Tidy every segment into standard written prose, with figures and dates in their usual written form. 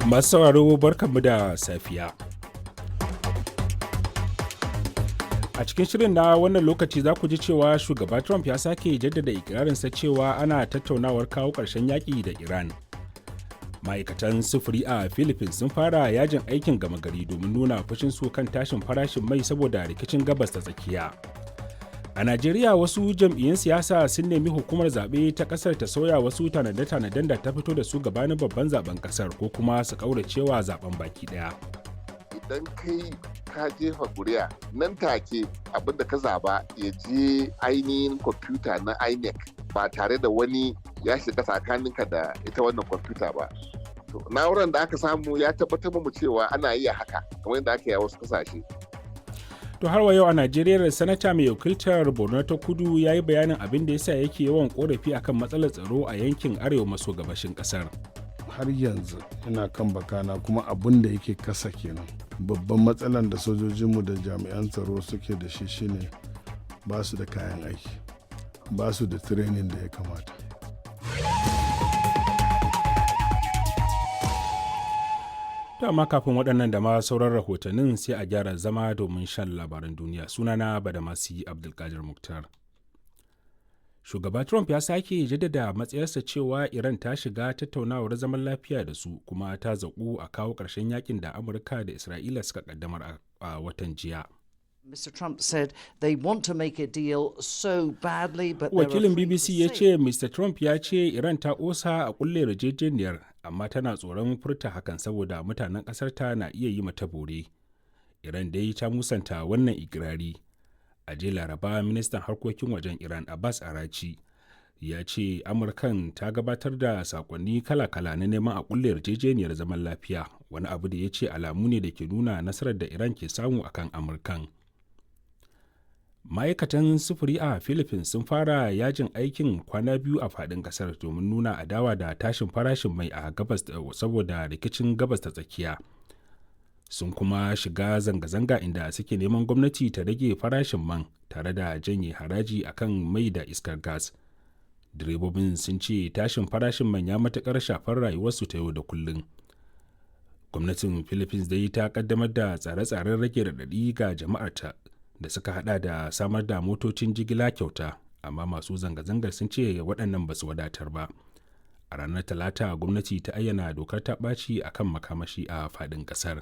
Masu sauraro, barkanmu da safiya. A cikin shirin na wannan lokaci za ku ji cewa shugaba Trump ya sake jaddada ikirarinsa cewa ana tattaunawar kawo ƙarshen yaƙi da Iran. Ma'aikatan sufuri a Philippines sun fara yajin aikin gama gari domin nuna fushinsu kan tashin farashin mai saboda rikicin Gabas ta Tsakiya. A Najeriya, wasu jam'iyyun siyasa sun nemi hukumar zaɓe ta ƙasar ta sauya wasu tanade-tanaden da ta fito da su gabanin babban zaben ƙasar, ko kuma su ƙauracewa zaben baki ɗaya. Idan kai ka jefa kuri'a, nan take abinda ka zaba ya je ainihin kwamfuta na INEC ba tare da wani ya shiga tsakaninka da ita wannan kwamfuta ba. To, na'urar da aka samu ya tabbatar mu cewa ana iya haka kamar yadda aka yi a wasu kasashe. To, har wa yau a Najeriya, sanata mai wakiltar Borno ta Kudu ya yi bayanin abin da yasa yake yawan korafi akan matsalar tsaro a yankin arewa maso gabashin kasar. Har yanzu ina kan bakana, kuma abin da yake kasa kenan. Babban matsalan da sojojinmu da jami'an tsaro suke da shi shine ba su da kayan aiki, ba su da training da ya kamata. To, amma kafin waɗannan da ma sauran rahotannin, sai a gyara zama domin shan labaran duniya. Sunana Badamasi Abdulkadir Muktar. Shugaba Trump ya sake jaddada matsayarsa cewa Iran ta shiga tattaunawar zaman lafiya da su, kuma ta zaƙu a kawo ƙarshen yakin da Amurka da Isra'ila suka kaddamar a watan jiya. Mr. Trump said they want to make a deal so badly, but they're Wakilin afraid to BBC ya say ce Mr. Trump ya ce Iran ta ƙosa a kulle yarjejeniyar, amma tana tsoron furta hakan saboda mutanen ƙasar ta na iya yi mata bore. Iran dai ta musanta wannan ikirari. A jiya Laraba, ministan harkokin wajen Iran Abbas Arachi ya ce Amurkan ta gabatar da sakonni kala-kala na neman a kulle yarjejeniyar zaman lafiya, wani abu da ya ce alamu ne da ke nuna nasarar da Iran ke samu akan Amurkan. Ma'aikatan sufuri a Philippines sun fara yajin aikin kwana 2 a faɗin ƙasar domin nuna adawa da tashin farashin mai a gabas saboda rikicin Gabas ta Tsakiya. Sun kuma shiga zanga-zanga inda suke neman gwamnati ta rage farashin man tare da janye haraji akan mai da iskar gas. Direbobin sun ce tashin farashin man ya matuƙar shafar rayuwarsu ta yau da kullum. Gwamnatin Philippines dai ta kaddamar da tsare-tsaren rage raɗaɗi ga jama'arta da suka hada da samar da motocin jigila kyauta, amma masu zanga-zangar sun ce waɗannan ba su wadatar ba. A ranar Talata gwamnati ta ayyana dokar ta ɓaci a kan makamashi a faɗin ƙasar.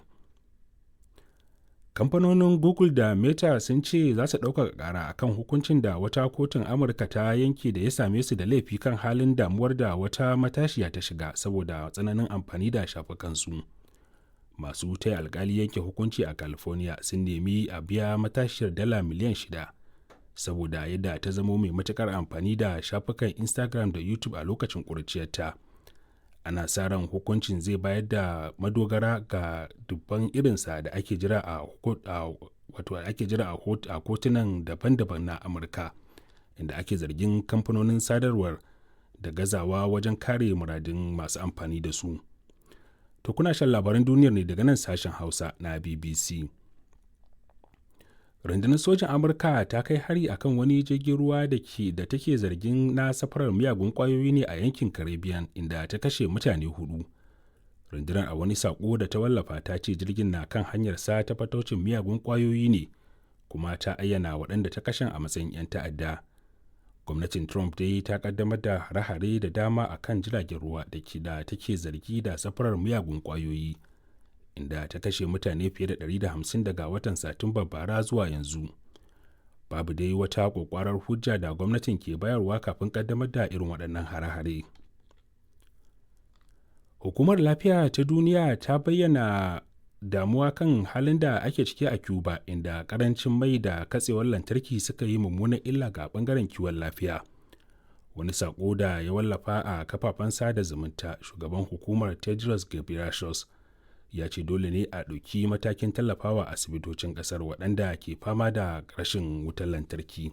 Kamfanonin Google da Meta sun ce za su ɗaukaka ƙara akan hukuncin da wata kotun Amurka ta yanke da ya same su da laifi kan halin damuwar da wata matashiya ta shiga saboda tsananin amfani da shafukansu. Masu taya alkali yanke hukunci a California sun nemi a biya matashiyar dala miliyan 6 saboda yadda ta zamo mai matukar amfani da shafukan Instagram da YouTube a lokacin kurciyarta. Ana sa ran hukuncin zai bayar da madogara ga dubban irinsa da ake jira a wato ake jira a kotunan daban-daban na Amurka, inda ake zargin kamfanonin sadarwar da gazawa wajen kare muradun masu amfani da su. To, kuna shan labaran duniyar ne daga nan sashen Hausa na BBC. Rundunar sojin Amurka ta kai hari akan wani jirgin ruwa da ke da take zargin na safarar miyagun kwayoyi ne a yankin Caribbean, inda ta kashe mutane hudu. Rundunar, a wani sako da ta wallafa, ta ce jirgin na kan hanyar sa ta fataucin miyagun kwayoyi ne, kuma ta ayyana waɗanda ta kashen a matsayin 'yan ta'adda. Gwamnatin Trump dai ta kaddamar da hare-hare da dama a kan jiragen ruwa da ke da take zargi da safarar miyagun kwayoyi, inda ta kashe mutane fiye da 150 daga watan Satumba bara zuwa yanzu. Babu dai wata kwakwarar hujja da gwamnatin ke bayarwa kafin kaddamar da irin waɗannan hare-hare. Hukumar Lafiya ta Duniya ta bayyana damuwa kan halin da ake ciki a Cuba, inda karancin mai da katsewar lantarki suka yi mummunan illa ga bangaren kiwon lafiya. Wani sako da ya wallafa a kafafen sada zumunta, shugaban hukumar Tedros Ghebreyesus ya ce dole ne a ɗauki matakin tallafawa asibitocin ƙasar waɗanda ke fama da rashin wutar lantarki.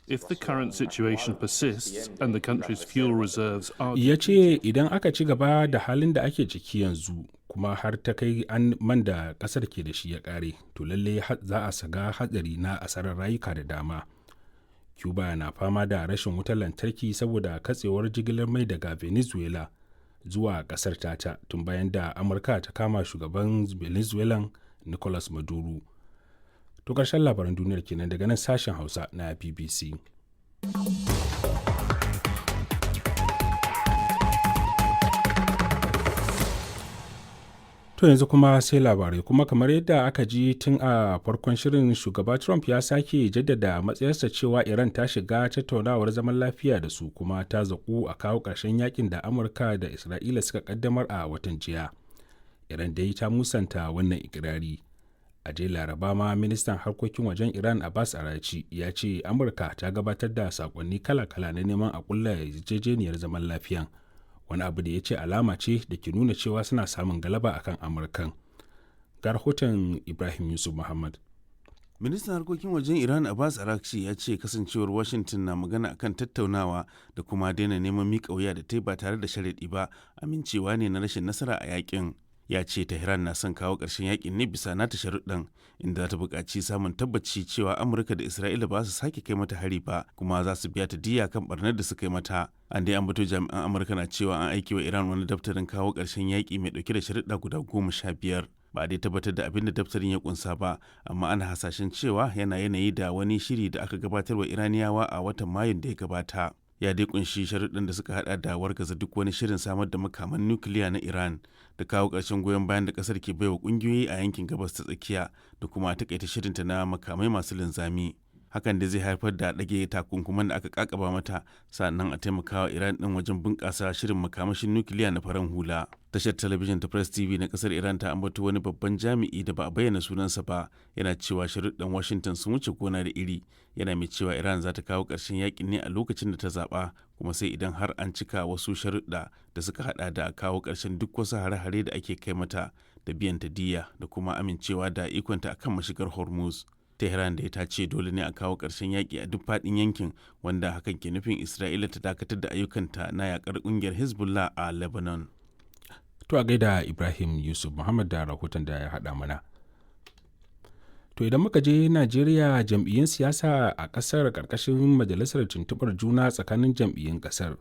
If the current situation persists and the country's fuel reserves are Ya ce idan aka ci gaba da halin da ake ciki yanzu, kuma har ta kai an man da kasar ke da shi ya kare, to lalle za a saga hatsari na asarar rayuka da dama. Cuba na fama da rashin wutar lantarki saboda katsewar jigilar mai daga Venezuela. zuwa ƙasar tata tun bayan da Amurka ta kama shugaban Venezuelan Nicolas Maduro. To ƙarshen labaran duniyar kenan daga nan sashen Hausa na BBC. To yanzu kuma sai labarai kuma kamar yadda aka ji tun a farkon shirin, shugaba Trump ya sake jaddada matsayarsa cewa Iran ta shiga tattaunawar zaman lafiya da su kuma ta zaƙu a kawo ƙarshen yakin da Amurka da Isra'ila suka kaddamar a watan jiya. Iran dai ta musanta wannan ikirari. A jiya Laraba ma ministan harkokin wajen Iran Abbas Arachi ya ce Amurka ta gabatar da sakonni kala-kala na neman a kulla yarjejeniyar zaman lafiyan. Wani abu da ya ce alama ce da ke nuna cewa suna samun galaba akan Amurkan. Ga rahoton Ibrahim Yusuf Muhammad. Ministan harkokin wajen Iran Abbas Arakci ya ce kasancewar Washington na magana akan tattaunawa da kuma daina neman miƙa wuya da ta ba tare da sharaɗi ba amincewa ne na rashin nasara a yakin. Ya ce Tehran na son kawo ƙarshen yakin ne bisa nata sharuɗan, inda ta buƙaci samun tabbaci cewa Amurka da Isra'ila ba su sake kai mata hari ba kuma za su biya ta diya kan barnar da suka yi mata. An dai ambato jami'an Amurka na cewa an aiki wa Iran wani daftarin kawo ƙarshen yaƙi mai ɗauke da sharuɗa guda 15. Ba a dai tabbatar da abin da daftarin ya kunsa ba, amma ana hasashen cewa yana yanayi da wani shiri da aka gabatar wa Iraniyawa a watan Mayun da ya gabata. Ya dai kunshi sharuɗan da suka hada da wargaza duk wani shirin samar da makaman nukiliya na Iran da kawo ƙarshen goyon bayan da ƙasar ke baiwa ƙungiyoyi a yankin Gabas ta Tsakiya da kuma takaita shirinta na makamai masu linzami. Hakan da zai haifar da ɗage takunkuman da aka kakaba mata, sannan a taimakawa Iran ɗin wajen bunƙasa shirin makamashin nukiliya na farar hula. Tashar talabijin ta Press TV na ƙasar Iran ta ambato wani babban jami'i da ba a bayyana sunansa ba yana cewa sharuɗan Washington sun wuce gona da iri, yana mai cewa Iran za ta kawo ƙarshen yakin ne a lokacin da ta zaɓa, kuma sai idan har an cika wasu sharuɗa da suka haɗa da kawo ƙarshen duk wasu hare-hare da ake kai mata da biyan ta diya da kuma amincewa da ikonta akan mashigar Hormuz. Tehran da ta ce dole ne a kawo ƙarshen yaƙi a duk faɗin yankin, wanda hakan ke nufin Isra'ila ta dakatar da ayyukanta na yaƙar ƙungiyar Hezbollah a Lebanon. To a gaida Ibrahim Yusuf Muhammad da rahoton da ya haɗa mana. To idan muka je Najeriya, jam'iyyun siyasa a ƙasar ƙarƙashin majalisar tuntuɓar juna tsakanin jam'iyyun ƙasar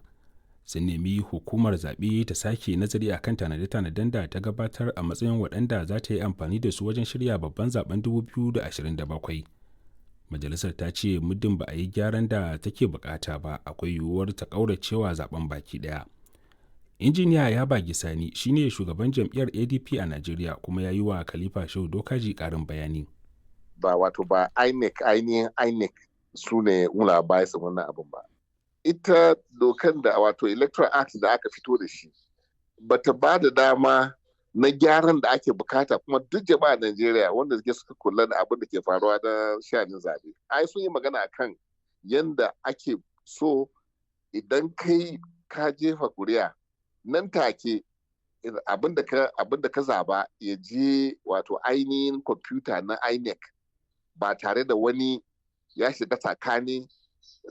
sun nemi hukumar zaɓe ta sake nazari akan tanade-tanaden da ta gabatar a matsayin waɗanda za ta yi amfani da su wajen shirya babban zaben 2027. Majalisar ta ce muddin ba a yi gyaran da take bukata ba, akwai yiwuwar ta ƙauracewa zaben baki ɗaya. Injiniya Yaba Sani shine shugaban jam'iyyar ADP a Najeriya kuma ya yi wa Khalifa Shehu Dokaji ƙarin bayani. Ba wato ba INEC, ainihin INEC su ne muna bayan wannan abin ba. Ita dokan da wato Electoral Act da aka fito da shi bata ba da dama na gyaran da ake bukata, kuma duk jama'a Najeriya wanda suke suka kula da abin da ke faruwa na sha'anin zabe ai sun yi magana akan yanda ake so idan kai ka jefa kuri'a nan take abin da ka zaba ya je wato ainihin kwamfuta na INEC ba tare da wani ya shiga tsakani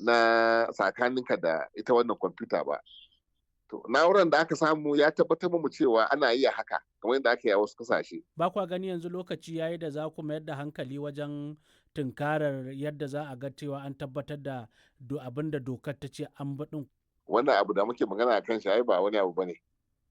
na tsakaninka da ita wannan kwamfuta ba. To, na'urar da aka samu ya tabbatar mu cewa ana iya haka kamar yadda aka yi a wasu kasashe. Ba kwa gani yanzu lokaci yayi da za ku mayar da hankali wajen tunkarar yadda za a ga cewa an tabbatar da abin da dokar ta ce an baɗin? Wannan abu da muke magana a kan shi ai ba wani abu bane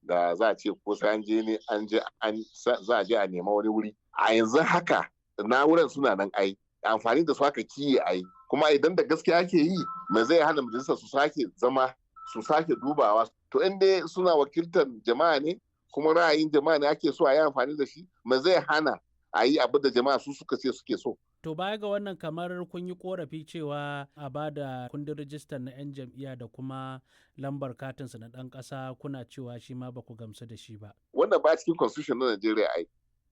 da za a ce ko sai an je ne an je an za a je a nema wani wuri. A yanzu haka na'urar suna nan ai amfani da su haka kiye ai, kuma idan da gaskiya ake yi, me zai hana majalisar su sake zama su sake dubawa? To, in dai suna wakiltar jama'a ne kuma ra'ayin jama'a ne ake so a yi amfani da shi, me zai hana a yi abin da jama'a su suka ce suke so? To, baya ga wannan, kamar kun yi korafi cewa a ba da kundin rijistar na 'yan jam'iyya da kuma lambar katinsu na ɗan ƙasa, kuna cewa shi ma ba ku gamsu da shi ba. Wannan ba cikin constitution na Najeriya ai.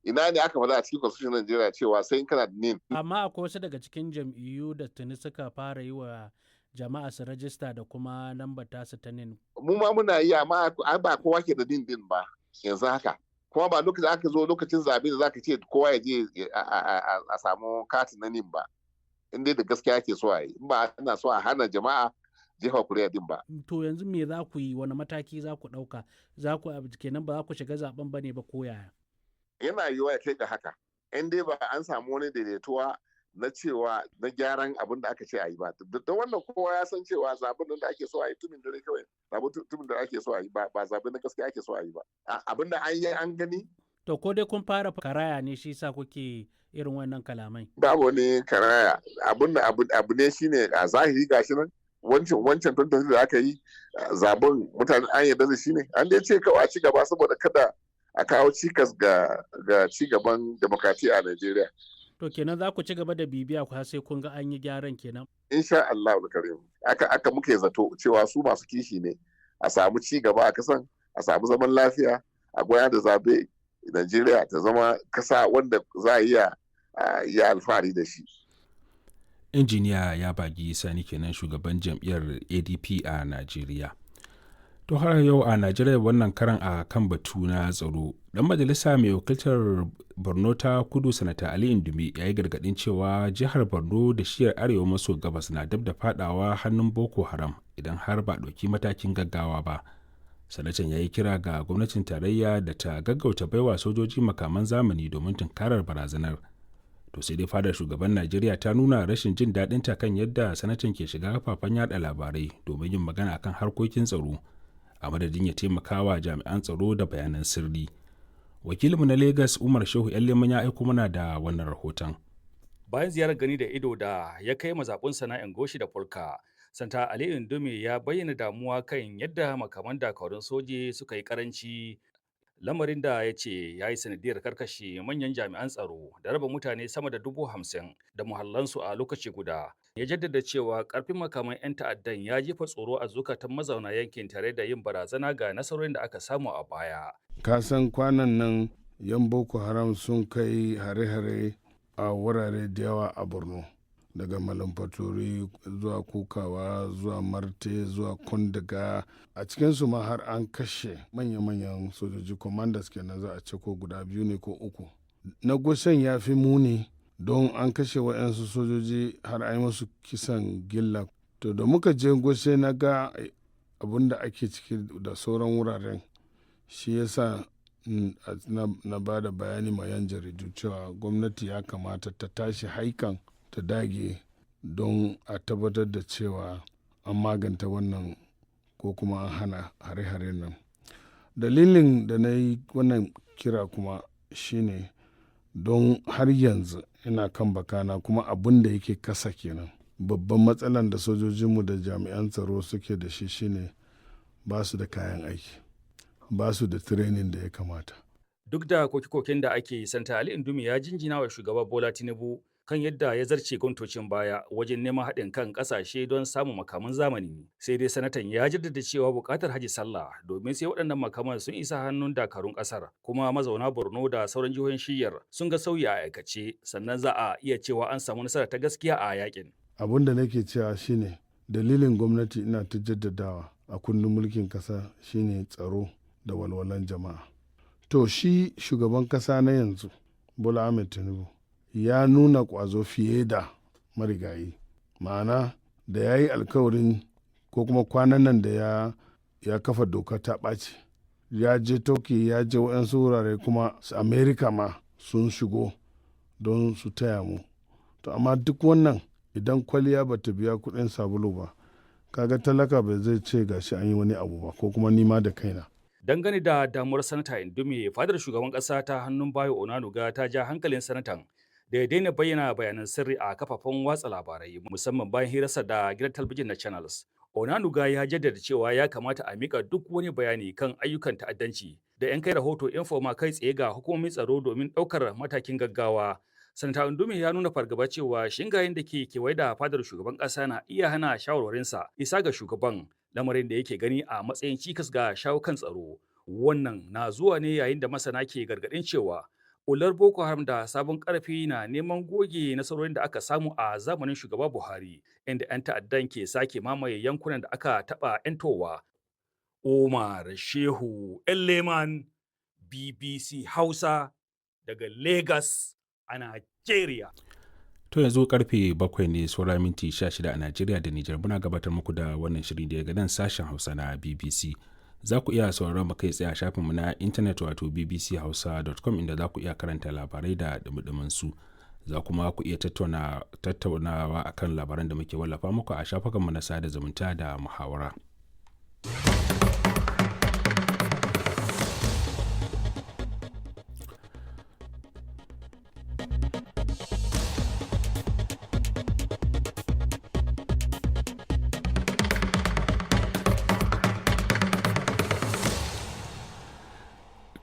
Ina ne aka faɗa a cikin constitution na Najeriya cewa sai in kana da NIN? Amma akwai wasu daga cikin jam'iyyu da tuni suka fara yi wa jama'a su rajista da kuma lambar tasu ta NIN. Mu ma muna yi, amma ai ba kowa ke da NIN din ba yanzu haka. Kuma ba lokacin aka zo lokacin zabe da zaka ce kowa ya je a samu katin na NIN ba. In dai da gaskiya ake so a yi. In ba ana so a hana jama'a jefa kuri'a din ba. To yanzu me za ku yi, wani mataki za ku ɗauka? Za ku kenan ba za ku shiga zaben ba ne ba ko yaya? Yana yiwuwa ya kai ga haka. In dai ba an samu wani daidaituwa na cewa na gyaran abin da aka ce a yi ba. Da wannan kowa ya san cewa zaben nan da ake so a yi tumin dare kawai, zaben tumin da ake so a yi ba, ba zaben na gaskiya ake so a yi ba. Abin da an yi an gani. To ko dai kun fara karaya ne shi sa kuke irin wannan kalamai? Babu wani karaya, abin da abu ne shine a zahiri gashi nan wancan tantance da aka yi zaben mutane an yarda da shi ne, an dai ce kawai a ci gaba saboda kada a kawo cikas ga ci gaban demokratiya a Najeriya. To kenan za ku ci gaba da bibiya ku har sai kun ga an yi gyaran kenan. Insha Allah karim. Aka muke zato cewa su masu kishi ne, a samu ci gaba a kasan, a samu zaman lafiya, a goya da zabe Najeriya ta zama kasa wanda za a iya ya alfahari da shi. Injiniya ya bagi Sani kenan, shugaban jam'iyyar ADP a Najeriya. To har yau a Najeriya, wannan karan a kan batu na tsaro. Dan majalisa mai wakiltar Borno ta Kudu, Sanata Ali Indumi, ya yi gargadin cewa jihar Borno da shiyar arewa maso gabas na dab da fadawa hannun Boko Haram idan har ba ɗauki matakin gaggawa ba. Sanatan ya yi kira ga gwamnatin tarayya da ta gaggauta baiwa sojoji makaman zamani domin tunkarar barazanar. To sai dai fadar shugaban Najeriya ta nuna rashin jin daɗinta kan yadda sanatan ke shiga kafafen yada labarai domin yin magana akan harkokin tsaro a madadin ya taimaka wa jami'an tsaro da bayanan sirri. Wakilinmu na Lagos, Umar Shehu Leman, ya aiko mana da wannan rahoton. Bayan ziyarar gani da ido da ya kai mazaɓunsa na Ngoshi da Fulka, Santa Ali Indume ya bayyana damuwa kan yadda makaman dakarun soji suka yi karanci, lamarin da ya ce ya yi sanadiyar karkashe manyan jami'an tsaro da raba mutane sama da 50,000 da muhallansu a lokaci guda. Ya jaddada cewa karfin makaman 'yan ta'addan ya jefa tsoro a zukatan mazauna yankin tare da yin barazana ga nasarorin da aka samu a baya. Ka san kwanan nan yan Boko Haram sun kai hare-hare a wurare da yawa a Borno, daga Malamfatori zuwa Kukawa zuwa Marte zuwa Kundiga. A cikinsu ma har an kashe manya-manyan sojoji, commanders kenan za a ce, ko guda biyu ne ko uku. Na Gushen ya fi muni don an kashe wa'yansu sojoji har an yi musu kisan gilla. To da muka je Gushe na ga abin da ake ciki da sauran wuraren, shi yasa na ba da bayani ma yan jaridu cewa gwamnati ya kamata ta tashi haikan, ta dage don a tabbatar da cewa an maganta wannan ko kuma an hana hare-hare nan. Dalilin da na yi wannan kira kuma shine don har yanzu ina kan bakana kuma abin da yake kasa kenan, babban matsalan da sojojinmu da jami'an tsaro suke da shi shine ba su da kayan aiki, ba su da training da ya kamata. Duk da koke-koken da ake yi, Santa Ali Indumi ya jinjina wa shugaba Bola Tinubu kan yadda ya zarce gwamnatocin baya wajen neman haɗin kan ƙasashe don samun makaman zamani. Sai dai sanatan ya jaddada cewa buƙatar haji sallah domin sai waɗannan makaman sun isa hannun dakarun ƙasar kuma mazauna Borno da sauran jihohin shiyar sun ga sauyi a aikace, sannan za a iya cewa an samu nasara ta gaskiya a yakin. Abin da nake cewa shine dalilin gwamnati, ina ta jaddadawa a kundin mulkin ƙasa, shine tsaro da walwalan jama'a. To shi shugaban kasa na yanzu, Bola Ahmed Tinubu, ya nuna ƙwazo fiye da marigayi, ma'ana da ya yi alkawarin ko kuma kwanan nan da ya kafa doka ta ɓaci, ya je Turkey, ya je waɗansu wurare, kuma su America ma sun shigo don su taya mu. To amma duk wannan, idan kwaliya ba ta biya kuɗin sabulu ba, kaga talaka bai zai ce gashi an yi wani abu ba, ko kuma nima da kaina. Dangane da damuwar Sanata Indume, fadar shugaban ƙasa ta hannun Bayo Onanuga ta ja hankalin sanatan da ya daina bayyana bayanan sirri a kafafen watsa labarai, musamman bayan hirarsa da gidan talabijin na Channels. Onanuga ya jaddada cewa ya kamata a mika duk wani bayani kan ayyukan ta'addanci da 'yan kai rahoto informa kai tsaye ga hukumomin tsaro domin ɗaukar matakin gaggawa. Sanata Indume ya nuna fargaba cewa shingayen da ke kewaye da fadar shugaban ƙasa na iya hana shawarwarinsa isa ga shugaban, lamarin da yake gani a matsayin cikas ga shawo kan tsaro. Wannan na zuwa ne yayin da masana ke gargaɗin cewa ular Boko Haram da sabon ƙarfi na neman goge nasarorin da aka samu a zamanin shugaba Buhari, inda 'yan ta'addan ke sake mamaye yankunan da aka taɓa 'yantowa. Umar Shehu Elleman, BBC Hausa, daga Lagos a Nigeria. To yanzu karfe 7 ne saura minti 16 a Najeriya da Nijar, muna gabatar muku da wannan shiri daga nan sashen Hausa na BBC. Za ku iya sauraron mu kai tsaye a shafinmu na intanet, wato bbchausa.com, inda za ku iya karanta labarai da dumudumin su. Za kuma ku iya tattaunawa akan labaran da muke wallafa muku a shafukanmu na sada zumunta da muhawara.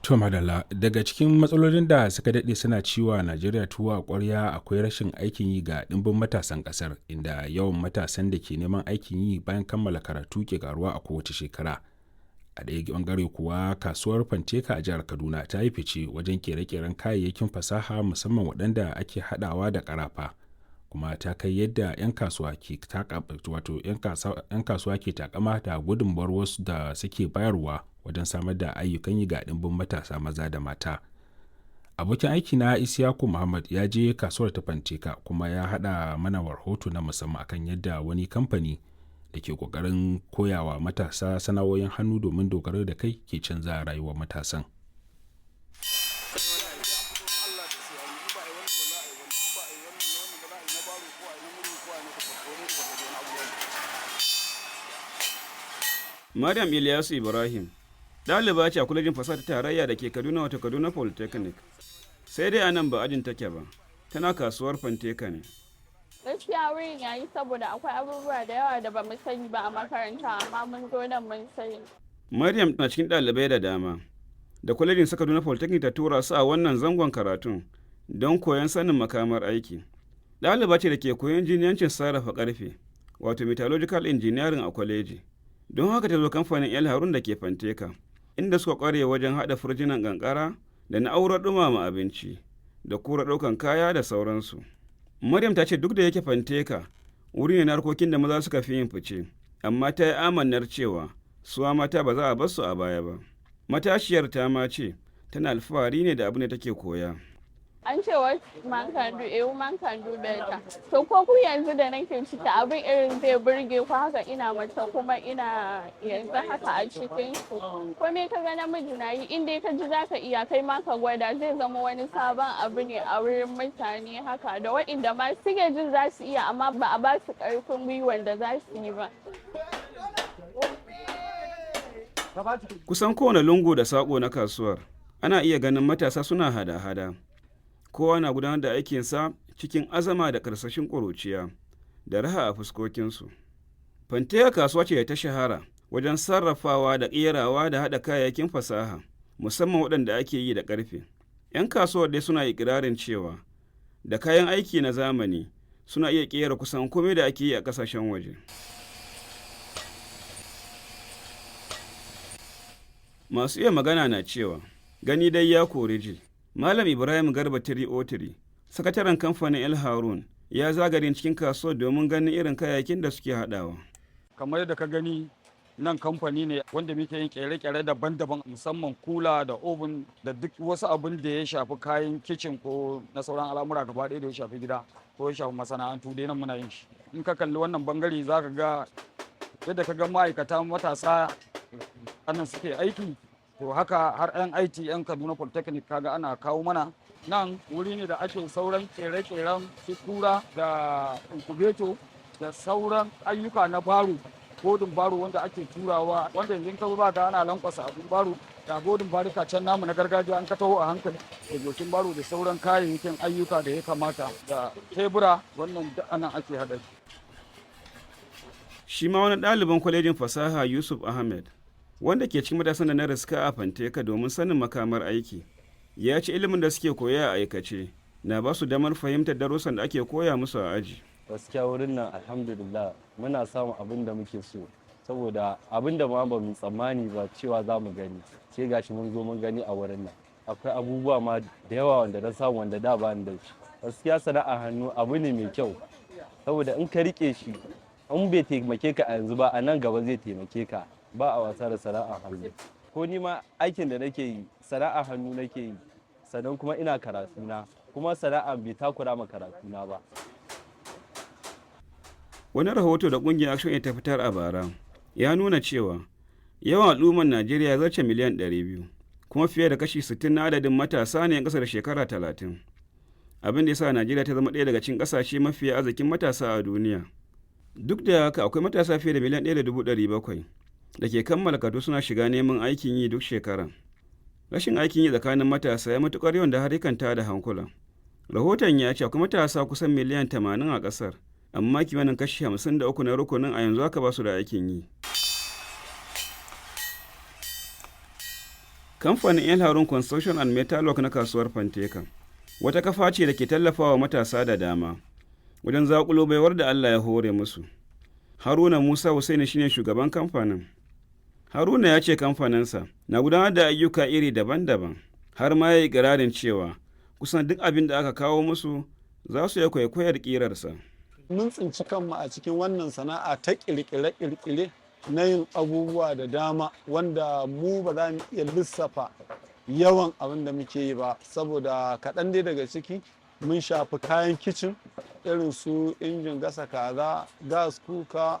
To madalla, daga cikin matsalolin da suka daɗe suna ciwa Najeriya tuwo a ƙwarya akwai rashin aikin yi ga ɗimbin matasan ƙasar, inda yawan matasan da ke neman aikin yi bayan kammala karatu ke karuwa a kowace shekara. A ɗaya ɓangare kuwa, kasuwar Fanteka a jihar Kaduna ta yi fice wajen kere-keren kayayyakin fasaha, musamman waɗanda ake haɗawa da ƙarafa, kuma ta kai yadda 'yan kasuwa ke wato 'yan kasuwa ke takama da gudunmawar wasu da suke bayarwa wajen samar da ayyukan yi ga ɗimbin matasa maza da mata. Abokin aiki na Isiyaku Muhammad ya je kasuwar ta Fanteka kuma ya haɗa mana rahoto na musamman akan yadda wani kamfani da ke ƙoƙarin koyawa matasa sana'o'in hannu domin dogaro da kai ke canza rayuwar matasan. Maryam Ilyasu Ibrahim ɗaliba ce a kwalejin fasaha ta tarayya da ke Kaduna, wato Kaduna Polytechnic. Sai dai anan ba ajin take ba, tana kasuwar Fanteka ne. Gaskiya wurin yayi, saboda akwai abubuwa da yawa da bamu sani ba a makaranta, amma mun zo nan mun sani. Maryam na cikin ɗalibai da dama da kwalejin sa Kaduna Polytechnic ta tura su a wannan zangon karatun don koyon sanin makamar aiki. Ɗaliba ce da ke koyon jiniyancin sarrafa ƙarfe, wato metallurgical engineering, a kwaleji. Don haka ta zo kamfanin El Harun da ke Fanteka, inda suka kware wajen haɗa firjinan kankara da na'urar ɗumama abinci da kura ɗaukan kaya da sauransu. Maryam ta ce duk da yake Fanteka wuri ne na harkokin da maza suka fi yin fice, amma ta yi amannar cewa suwa mata ba za a bar su a baya ba. Matashiyar ta ma ce tana alfahari ne da abin da take koya. An ce what man can do, a woman can do better. To ko ku yanzu da nake ciki, abin irin zai burge ku haka, ina mace kuma ina yanzu haka a cikin ku. Ko me ka ga namiji na yi, in dai ka ji zaka iya, kai ma ka gwada, zai zama wani sabon abu ne a wurin mutane haka, da waɗanda ma suke jin za su iya amma ba a ba su ƙarfin gwiwan da za su yi ba. Kusan kowane lungu da saƙo na kasuwar ana iya ganin matasa suna hada-hada. Kowa na gudanar da aikinsa cikin azama da karsashin ƙuruciya da raha a fuskokinsu. Fanteka kasuwa ce ta shahara wajen sarrafawa da ƙerawa da haɗa kayayyakin fasaha, musamman waɗanda ake yi da ƙarfe. 'Yan kasuwar dai suna ikirarin cewa da kayan aiki na zamani suna iya ƙera kusan komai da ake yi a ƙasashen waje. Masu iya magana na cewa gani dai ya kori ji. Malam Ibrahim Garba Tiri sakataren kamfanin El Harun, ya zagarin cikin kasuwar domin ganin irin kayayyakin da suke haɗawa. Kamar yadda ka gani nan, kamfani ne wanda muke yin kere-kere daban-daban, musamman kula da oven da duk wasu abin da ya shafi kayan kicin ko na sauran al'amura gaba ɗaya da ya shafi gida ko ya shafi masana'antu dai, nan muna yin shi. In ka kalli wannan bangare, za ka ga yadda ka ga ma'aikata matasa anan suke aiki. To haka har 'yan IT, 'yan Kaduna Polytechnic, kaga ana kawo mana. Nan wuri ne da ake sauran kere-keren su kura da incubator da sauran ayyuka na baro, godin baro wanda ake turawa, wanda yanzu ka ba ga ana lankwasa abun baro da godin barika can namu na gargajiya, an ka taho a hankali da gokin baro da sauran kayayyakin ayyuka da ya kamata da tebura, wannan duk anan ake haɗa shi. Shi ma wani ɗaliban kwalejin fasaha, Yusuf Ahmed, wanda ke cikin matasan da na riska a Fanteka domin sanin makamar aiki, ya ce ilimin da suke koya a aikace na ba su damar fahimtar darussan da ake koya musu a aji. Gaskiya wurin nan, alhamdulillah, muna samun abin da muke so, saboda abin da ma ba mu tsammani ba cewa za mu gani, sai gashi mun zo mun gani a wurin nan. Akwai abubuwa ma da yawa wanda na samu wanda da ba ni da shi. Gaskiya sana'a hannu abu ne mai kyau, saboda in ka rike shi, in bai taimake ka a yanzu ba, a nan gaba zai taimake ka. Ba a wasa da sana'a hannu. Ko ni ma aikin da nake yi, sana'a hannu nake yi, sannan kuma ina karatuna, kuma sana'a bai takura ma karatuna ba. Wani rahoto da kungiyar Action Aid ta fitar a bara ya nuna cewa yawan al'ummar Najeriya ya zarce miliyan 200, kuma fiye da kashi 60 na adadin matasa ne 'yan ƙasa da shekara 30. Abin da ya sa Najeriya ta zama ɗaya daga cikin ƙasashe mafiya arzikin matasa a duniya. Duk da haka, akwai matasa fiye da miliyan 1.700 da ke kammala karatu suna shiga neman aikin yi duk shekara. Rashin aikin yi tsakanin matasa ya matuƙar yawan da har yakan tada hankula. Rahoton ya ce akwai matasa kusan miliyan 80 a ƙasar, amma kimanin kashi 53 na rukunin a yanzu haka ba su da aikin yi. Kamfanin El Harun Construction and Metalwork na kasuwar Fanteka wata kafa ce da ke tallafawa matasa da dama wajen zaƙulo baiwar da Allah ya hore musu. Haruna Musa Hussaini shine shugaban kamfanin. Haruna ya ce kamfaninsa na gudanar da ayyuka iri daban-daban, har ma ya yi ƙirarin cewa kusan duk abin da aka kawo musu za su iya kwaikwayar ƙirarsa. Mun tsinci kanmu a cikin wannan sana'a ta ƙirƙire-ƙirƙire na yin abubuwa da dama wanda mu ba za mu iya lissafa yawan abin da muke yi ba, saboda kaɗan dai daga ciki mun shafi kayan kicin irin su injin gasa kaza, gas kuka,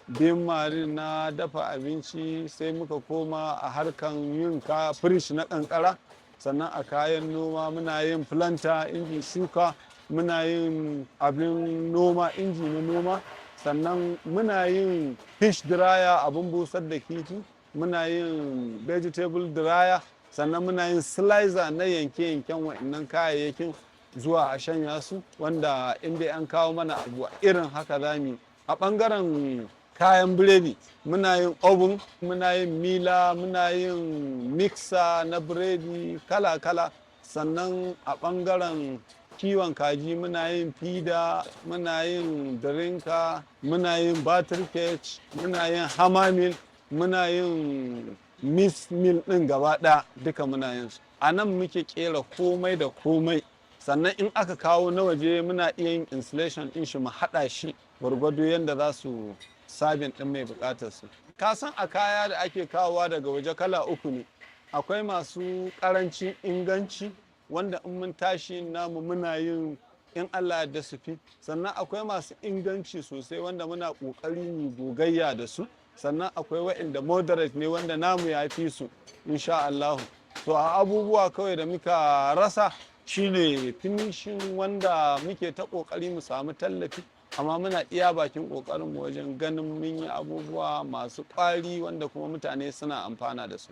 bin marin na dafa abinci, sai muka koma a harkan yin firish na kankara. Sannan a kayan noma muna yin planta, injin shuka, muna yin abin noma, inji na noma, sannan muna yin fish dryer, abin busar da kifi, muna yin vegetable dryer, sannan muna yin slicer na yanke-yanken wa'annan kayayyakin zuwa a shanya su, wanda in dai an kawo mana abu irin haka zamu. A ɓangaren kayan biredi muna yin oven, muna yin mila, muna yin mixer na biredi kala-kala. Sannan a ɓangaren kiwon kaji muna yin feeder, muna yin drinker, muna yin battery cage, muna yin hammer mill, muna yin mix mill ɗin gaba ɗaya, duka muna yin su. A nan muke kera komai da komai. Sannan in aka kawo na waje muna iya yin installation ɗin shi, mu haɗa shi gwargwado yadda za su serving ɗin mai buƙatar su. Ka san a kaya da ake kawowa daga waje kala uku ne: akwai masu ƙarancin inganci, wanda in mun tashi namu muna yin in Allah da su fi. Sannan akwai masu inganci sosai, wanda muna ƙoƙari mu gogayya da su. Sannan akwai waɗanda moderate ne, wanda namu ya fi su insha Allah. To, a abubuwa kawai da muka rasa shine finishing, wanda muke ta ƙoƙari mu samu tallafi, amma muna iya bakin ƙoƙarinmu wajen ganin mun yi abubuwa masu ƙwari wanda kuma mutane suna amfana da su.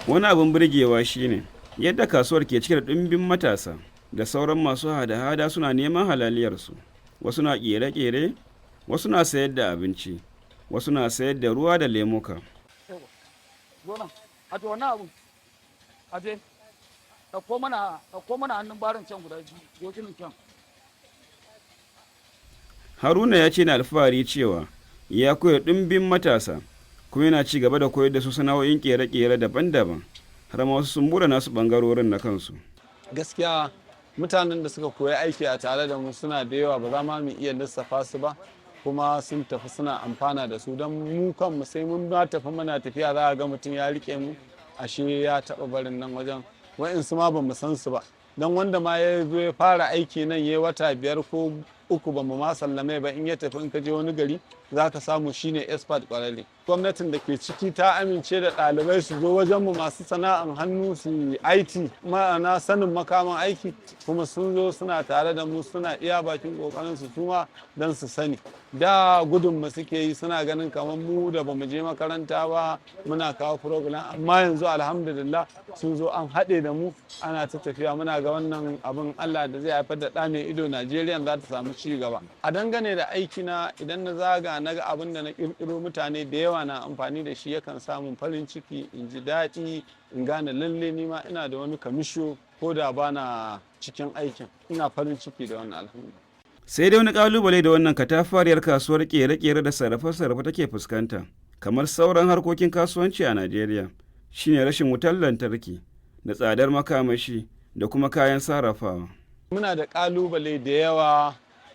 Wani abin burgewa shine yadda kasuwar ke cike da ɗumbin matasa da sauran masu hada-hada suna neman halaliyarsu. Wasu na ƙere-ƙere, wasu na sayar da abinci, wasu na sayar da ruwa da lemuka. A to, wannan abu aje ɗauko mana hannun barin can guda biyu, dokin can. Haruna ya ce na alfahari cewa ya koya ɗumbin matasa, kuma yana ci gaba da koyar da su sana'o'in ƙere-ƙere daban-daban, har ma wasu sun buɗe nasu ɓangarorin na kansu. Gaskiya mutanen da suka koyi aiki a tare da mu suna da yawa, ba za ma mu iya lissafa su ba, kuma sun tafi suna amfana da su, don mu kanmu sai mun ma tafi, muna tafiya za a ga mutum ya rike mu, ashe ya taɓa barin nan wajen. Wa'insu ma ba mu san su ba, don wanda ma ya zo ya fara aiki nan ya wata 5 ko 3 ba mu ma sallame ba, in ya tafi, in ka je wani gari za ka samu shine expert kwararre. Gwamnatin da ke ciki ta amince da ɗalibai su zo wajenmu, masu sana'an hannu, su yi IT, ma'ana sanin makaman aiki, kuma sun zo suna tare da mu, suna iya bakin kokarin su suma don su sani. Da gudun mu suke yi, suna ganin kamar mu da bamu je makaranta ba muna kawo program, amma yanzu alhamdulillah sun zo an haɗe da mu, ana ta tafiya. Muna ga wannan abin Allah da zai haifar da ɗa mai ido, Najeriya za ta samu ci gaba. A dangane da aikina, idan na zaga na ga abin da na ƙirƙiro mutane da yawa na amfani da shi, yakan samun farin ciki, in ji daɗi, in gane lalle ni ma ina da wani kamisho ko da bana cikin aikin. Ina farin ciki da wannan, alhamdulillah. Sai dai wani kalubale da wannan katafariyar kasuwar kere-kere da sarrafe-sarrafe take fuskanta, kamar sauran harkokin kasuwanci a Najeriya, shine rashin wutar lantarki da tsadar makamashi da kuma kayan sarrafawa. Muna da kalubale da yawa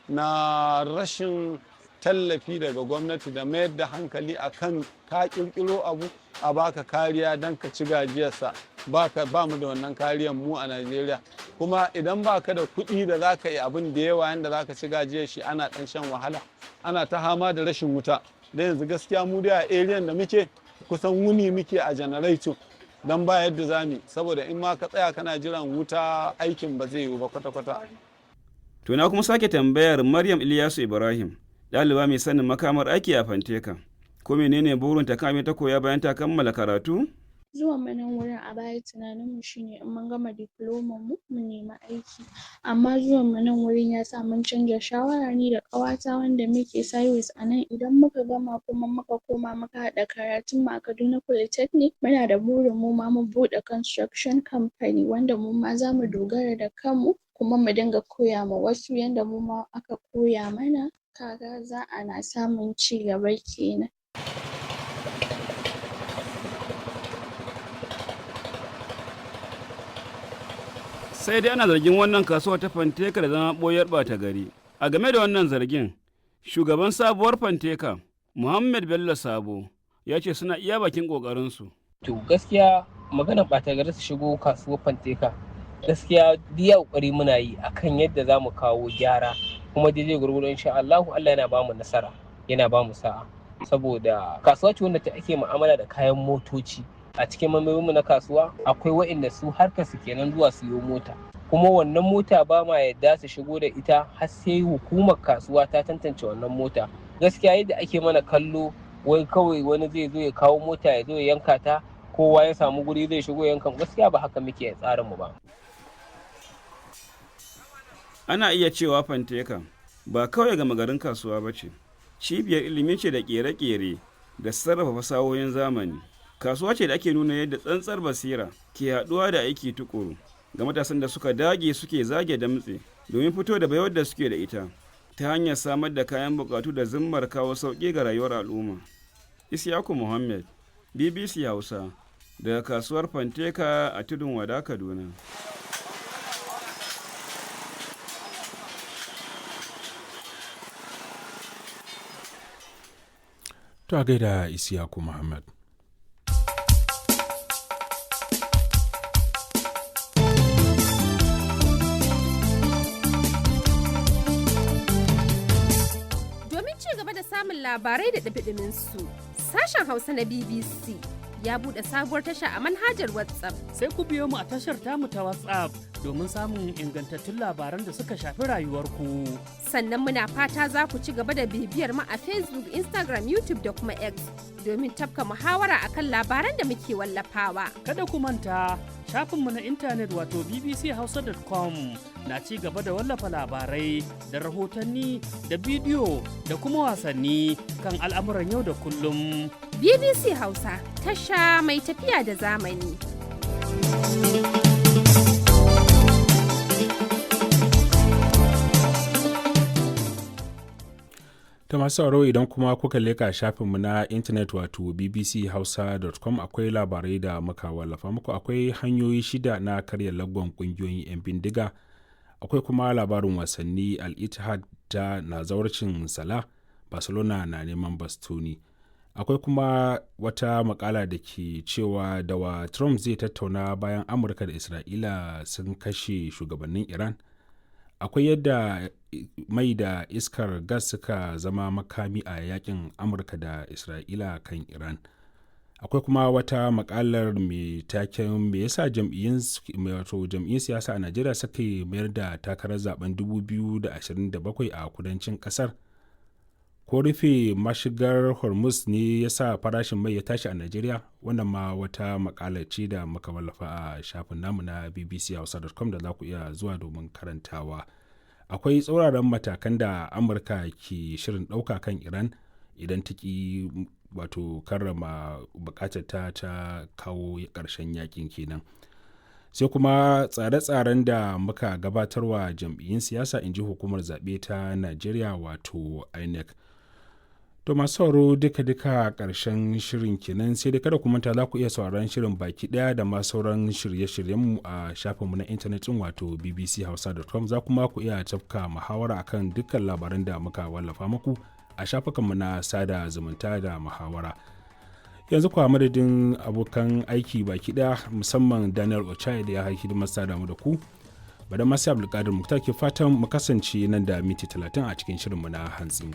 na rashin tallafi daga gwamnati da mayar da hankali akan ka kirkiro abu a baka kariya don ka ci gajiyarsa. Ba mu da wannan kariyar mu a Najeriya, kuma idan baka da kuɗi da za ka yi abin da yawa yanda za ka ci gajiyar shi, ana ɗan shan wahala, ana ta hama da rashin wuta. Da yanzu gaskiya mu dai a area da muke kusan wuni muke a janareto don ba yadda za mu, saboda in ma ka tsaya kana jiran wuta aikin ba zai yiwu ba kwata-kwata. To na kuma sake tambayar Maryam Ilyasu Ibrahim, ɗaliba mai sanin makamar aiki a Fanteka. Ko menene burinta kan ta koya bayan ta kammala karatu? Zuwan mu nan wurin a baya tunanin mu shine in mun gama diploman mu mu nemi aiki, amma zuwan mu nan wurin ya sa mun canja shawara, ni da ƙawata wanda muke service a nan. Idan muka gama kuma muka koma muka haɗa karatun mu a Kaduna Polytechnic, muna da burin mu ma mu buɗe construction company wanda mu ma zamu dogara da kanmu kuma mu dinga koya ma wasu yanda mu ma aka koya mana. Kaga za a na samun ci gaba kenan. Sai dai ana zargin wannan kasuwa ta Fanteka da zama ɓoyar ɓata gari. A game da wannan zargin, shugaban sabuwar Fanteka, Muhammad Bello Sabo, ya ce suna iya bakin ƙoƙarinsu. To gaskiya maganar ɓata gari su shigo kasuwar Fanteka, gaskiya diya ƙoƙari muna yi akan yadda za mu kawo gyara, kuma daidai gwargwado insha Allahu Allah yana bamu nasara, yana bamu sa'a, saboda kasuwa ce wanda ta ake mu'amala da kayan motoci. A cikin mambobinmu na kasuwa akwai waɗanda su harkar su kenan zuwa siyo mota, kuma wannan mota ba ma yadda su shigo da ita har sai hukumar kasuwa ta tantance wannan mota. Gaskiya yadda ake mana kallo, wai kawai wani zai zo ya kawo mota ya zo ya yanka ta, kowa ya samu guri zai shigo yankan, gaskiya ba haka muke tsarin mu ba. Ana iya cewa Fanteka ba kawai gama garin kasuwa ba ce, cibiyar ilimi ce da kere-kere da sarrafa fasahohin zamani. Kasuwa ce da ake nuna yadda tsantsar basira ke haɗuwa da aiki tukuru ga matasan da suka dage suke zage damtse domin fito da baiwar da suke da ita ta hanyar samar da kayan bukatu da zimmar kawo sauƙi ga rayuwar al'umma. Isyaku Muhammad, BBC Hausa, daga kasuwar Fanteka a Tudun Wada, Kaduna. To a gaida Isiyaku Muhammad. Domin ci gaba da samun labarai da ɗumi su, sashen Hausa na BBC ya buɗe sabuwar tasha a manhajar WhatsApp. Sai ku biyo mu a tashar tamu ta WhatsApp domin samun ingantattun labaran da suka shafi rayuwarku. Sannan muna fata za ku ci gaba da bibiyar mu a Facebook, Instagram, YouTube da kuma X domin tafka muhawara akan labaran da muke wallafawa. Kada ku manta shafinmu na intanet wato bbchausa.com na ci gaba da wallafa labarai da rahotanni da bidiyo da kuma wasanni kan al'amuran yau da kullum. BBC Hausa, tasha mai tafiya da zamani. Ta masu sauraro, idan kuma kuka leka shafinmu na intanet wato bbchausa.com, akwai labarai da muka wallafa muku. Akwai hanyoyi shida na karya lagwan kungiyoyin 'yan bindiga, akwai kuma labarin wasanni, Al-Ittihad ta na zawarcin Salah, Barcelona na neman Bastoni. Akwai kuma wata makala da ke cewa dawa Trump zai tattauna bayan Amurka da Isra'ila sun kashe shugabannin Iran. Akwai yadda mai da iskar gas suka zama makami a yakin Amurka da Isra'ila kan Iran. Akwai kuma wata makalar mai taken me yasa jam'iyyun siyasa a Najeriya suka mayar da takarar zaben 2027 a kudancin kasar. Ko rufe mashigar Hormuz ne ya sa farashin mai ya tashi a Najeriya? Wannan ma wata makala ce da muka wallafa a shafin namu na bbchausa.com da za ku iya zuwa domin karantawa. Akwai tsauraran matakan da Amurka ke shirin ɗauka kan Iran idan ta ki wato karrama bukatar ta ta kawo ƙarshen yakin kenan. Sai kuma tsare-tsaren da muka gabatarwa jam'iyyun siyasa, in ji hukumar zaɓe ta Najeriya wato INEC. To masu sauraro, duka-duka ƙarshen shirin kenan. Sai dai kada ku manta za ku iya sauraron shirin baki ɗaya da ma sauran shirye-shiryenmu a shafinmu na intanet ɗin wato bbchausa.com. Za kuma ku iya tafka muhawara akan dukkan labaran da muka wallafa muku a shafukanmu na sada zumunta da muhawara. Yanzu kuwa madadin abokan aiki baki ɗaya, musamman Daniel Ochai da ya haiki hidimar sada mu da ku, Bada masu Abdulkadir Muktar ke fatan mu kasance nan da minti 30 a cikin shirinmu na hantsi.